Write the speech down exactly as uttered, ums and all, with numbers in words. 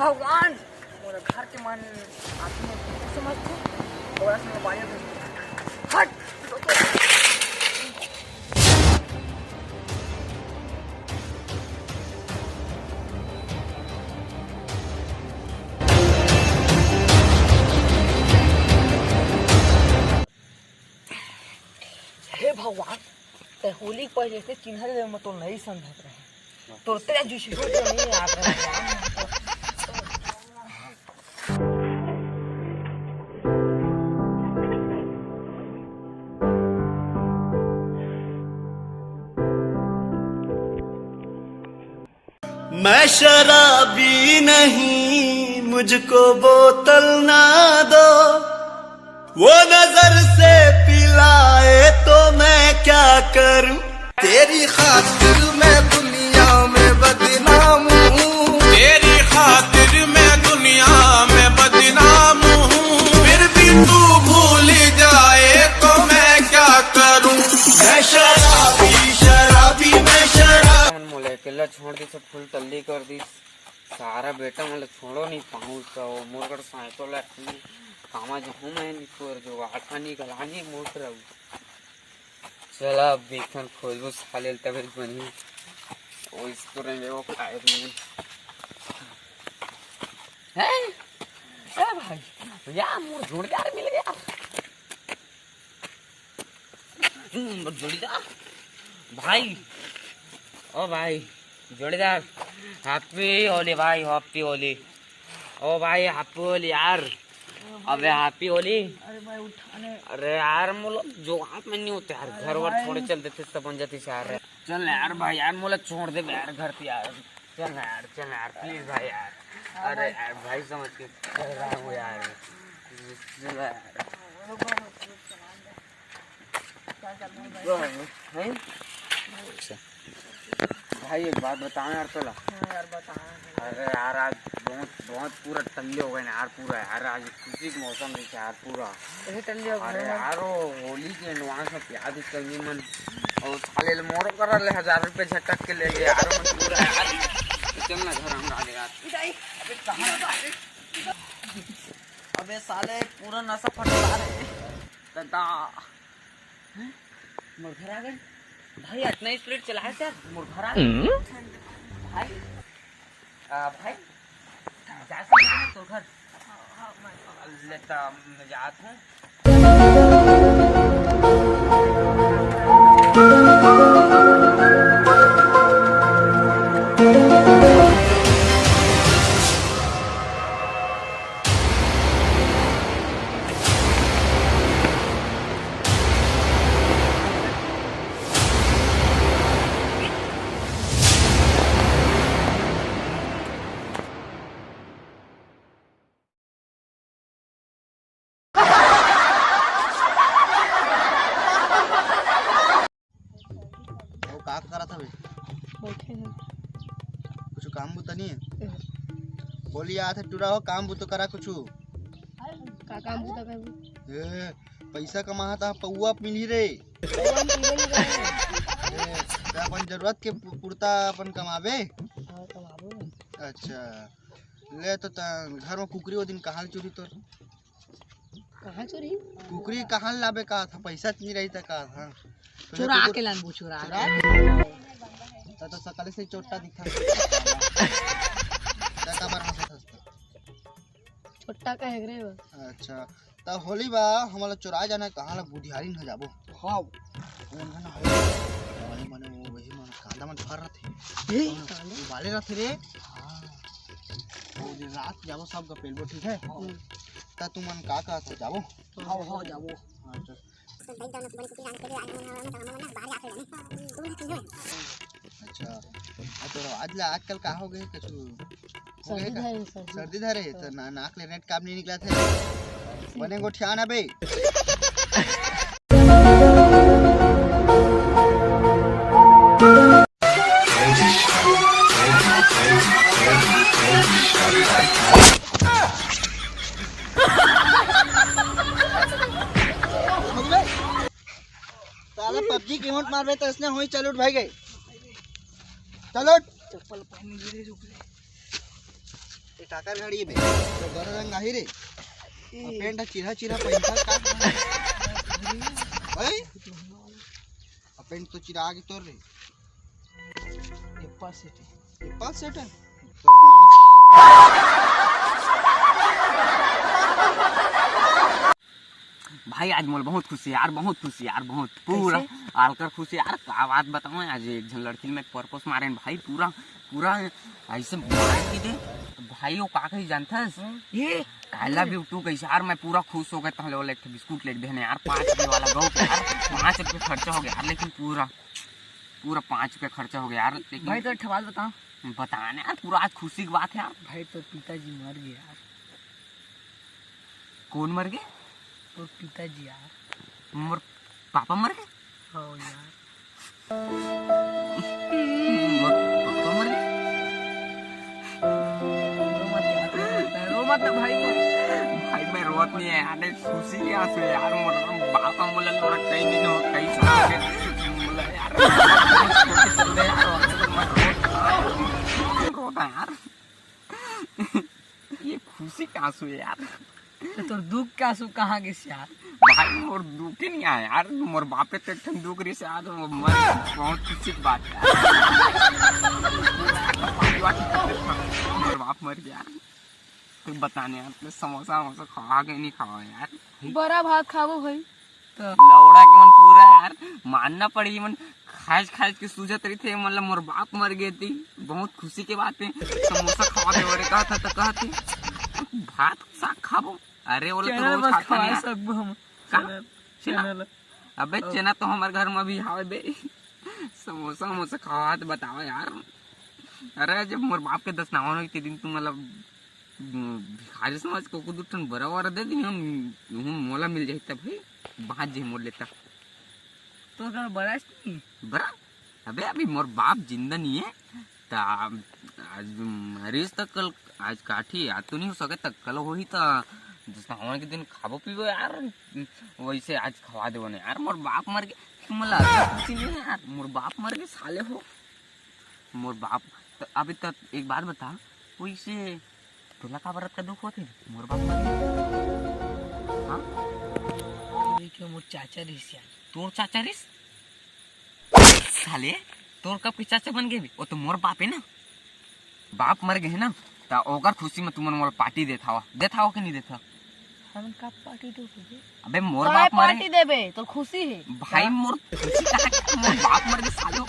भगवान, मोर घर के मन आदमी समझ तू, थोड़ा सा मोबाइल दे। हट। हे भगवान, ते होली के पहले से चिन्हल ले, मैं तो नहीं समझत रहे। तोर तेरा जो शुरू तो नहीं आता है। मैं शराबी नहीं, मुझको बोतल ना दो। वो नजर से पिलाए तो मैं क्या करूं? तेरी खातिर मैं दुनिया में बदनाम हूँ। तेरी खातिर मैं दुनिया में बदनाम हूँ। फिर भी तू भूल जाए तो मैं क्या करूं? मैं शराबी, शराबी, मैं शराब। मोला अकेला छोड़ दिस, फुल टल्ली कर दिस। सारा बेटा मोला छोड़ो नहीं पाऊँ तो मोर कर साइकिल ला कामा जाहूँ मैं, नहीं तोर जुगाड़ पानी गलानी मोट रहू। चला अब देखन खोजबो साले ल तबे बनही। ओ इसको रहेंगे वो खाए नहीं। हैं? ए भाई, यार मोर जोड़ीदार मिल गया। हम्म, जोड़ीदार भाई, ओ भाई, जोड़ीदार, हैप्पी होली भाई, हैप्पी होली। ओ भाई, हैप्पी होली यार। अबे हैप्पी होली। अरे भाई, उठाने। अरे यार, मोला जो हाथ में नहीं होते यार, अरे घर वर भाई। छोड़े चल देते, सब बन जाती यार। चल ना यार भाई, यार मोला छोड़ दे यार घर पे यार। चल ना यार, चल ना यार, प्लीज भाई यार। अरे अरे भाई। यार, भाई समझ के कह रहा हूँ यार। चल ना यार। रुको, रुको, रुको, सामान दे। क्या कर रहे हो भाई? रुको, हैं? अच्छा। भाई, एक बात बताओ यार तोला। हाँ यार, बताओ। अरे यार, आज बहुत, बहुत पूरा ठंडे हो गए ना यार, पूरा यार, आज खुशी का मौसम है यार, पूरा। अरे ठंडे हो गए अरे ना। यार, वो होली के एडवांस में प्याज उस कंगी मन और साले ले मोरो कर ले, हजार रुपए झटक के ले गए यार, मन पूरा यार। चल ना घर हम डाले यार। अबे कहाँ? अबे साले पूरा नशा फटका रहे। दादा। हैं? मोर घर आ गए। भाई, इतना स्पीड चला है सर, मोर घर आ गए। हम्म? भाई, आ, भाई, जा सकते हैं तोर घर? लेता, मैं जात हूँ। वो का करत हवे? बैठे हैं। कुछ काम बुता नहीं है? बोली आत है टूरा हो, काम बुता करा कुछ। का काम बुता करबो? ए, पैसा कमाहा ता पौआ मिली रे। पौआ मिली रे। ए, ते अपन जरूरत के पु-, पुरता अपन कमाबे। हाँ, कमाबो। अच्छा, ले तो ता, घर में कुकरी वो दिन कहाँ चुरी तोर? कहाँ चोरी? कुकरी कहाँ लाबे का था? पैसा नहीं रही था का था? तो चुरा कुकुर के लानबो, चुरा चुरा के। के? तो, तो सकल से चोट्टा दिखा। क्या का बार हंसत हंसत? चोट्टा का है रे वो। अच्छा, तो होली बा, हमला चुरा जाना, कहाँ ला बुधियारी न जाबो? हाँ। वो ना, ना, है। वही माने वो, वही माने कांदा मन फर रथे। ए, हाँ, कांदा? वो वाले रथे रे। हाँ। वो दिन रात जाबो, सब का पेलबो, ठीक है? हाँ। ता तुमन का कहत हो, जाबो? हाँ, हाँ, जाबो। हाँ, चल। अच्छा, आ तोर आवाज ला आजकल का हो गए, कुछ हो गए सर्दी का? धरे, सर्दी। सर्दी धरे, तो ना, नाक ले नेट काम नहीं निकला थे। बने गोठिया ना बे। साला पबजी के emote मारबे त इसने होई, चल उठ भाई गए, चल उठ। चप्पल पहन ले रे, रुक रे। काकर घड़ी बे? तो गरम रंग आही रे। आ पेंट चिरहा चिरहा पहिनता का? ओए? आ पेंट तो चिरा के तोर रे। एप्पा सेट है। एप्पा सेट है? तोर गाँव से। भाई, आज मोला बहुत खुशी यार, बहुत खुशी यार, बहुत पूरा कैसे? आलकर खुशी यार। का बात बताऊं, आज एक झन लड़की ल मैं प्रपोज मारेन भाई, पूरा पूरा ऐसे मार के दे भाई। वो का कही जानथस? हम्म। ये आई लव यू टू कहिस यार। मैं पूरा खुश हो गया, तहले ओला एक ठो बिस्कुट लेके देने यार, पाँच रुपये वाला गौ के यार। पाँच रुपये खर्चा हो गया यार, लेकिन पूरा पूरा पाँच रुपये खर्चा हो गया यार। लेकिन भाई, तो एक ठो बात बता। बताने यार, पूरा आज खुशी की बात है यार। भाई, तो पिताजी मर गए यार। कौन मर गए? तो पिताजी यार। मोर पापा मर गए? हाँ यार। मोर पापा मर गए? रो मत यार, रो मत भाई। भाई, मैं रोत नहीं है यार, खुशी के आंसू है यार। मोर बाप मोला लोड़ा कई दिन हो, कई साल के मोला यार। छोटे चल रहे यार, मैं रोत, रोता यार। ये खुशी के आंसू है यार। तो तोर दुख के आंसू कहाँ गिस यार? भाई, मोर दुख ही नहीं आया यार, मोर बापे तो एक ठन दुख रही यार, वो मर, बहुत खुशी की बात है। मोर बाप मर गया यार। तो बताने यार, तो समोसा वमोसा खावा के नहीं खावा यार? बड़ा भात खाबो भाई। तो लौड़ा के मन पूरा यार, मानना पड़ी, मन खाज खाज के सूझत रही थे, मतलब मोर बाप मर गए थी, बहुत खुशी के बात है। समोसा खावा दे बड़े कहता तो कहते भात साग खाबो। अरे, वो तो चना रोज बस खाता खवाए नहीं। सकबो हम। का? चना, चना? चना ला। अबे, अब चना तो हमारे घर में भी हावे बे। समोसा वमोसा खावा तो बतावा यार। अरे, जब मोर बाप के दसनावन होई, ते दिन तू मतलब, उम, भिखारी समझ को कुछ ठन बरा वरा दे दी हम, हम मोला मिल जाई तब भाई, बाँच जे मोर लेता। तो कर बरा नहीं? बरा? अबे, अभी मोर बाप जिंदा नहीं है, ता आज मरीज तक कल, आज काठी, आज तो नहीं हो सके, तक कल होही, ता दसनावन के दिन खाबो पीबो यार, वैसे आज खवा देबो ना यार। मोर बाप मर गए, मोला खुशी नहीं है यार, मोर बाप मर गए साले हो। मोर बाप, त अबे त एक बात बता, वैसे तोला काबर अतका दुख होथे? मोर बाप मर गए। हाँ? तोरे के मोर चाचा रिस यार। तोर चाचा रिस? साले, तोर कब के चाचा बन गए बे? वो तो मोर बाप है ना। बाप मर गए है ना, त ओकर खुशी में तुमन मोला पार्टी देत हवा। देत हवा कि नहीं देत हवा? हमन का पार्टी देबो बे? अबे मोर काय बाप मरे। पार्टी देबे? तोर खुशी है। भाई का? मोर खुशी कहाँ के? मोर बाप मर गए सालो।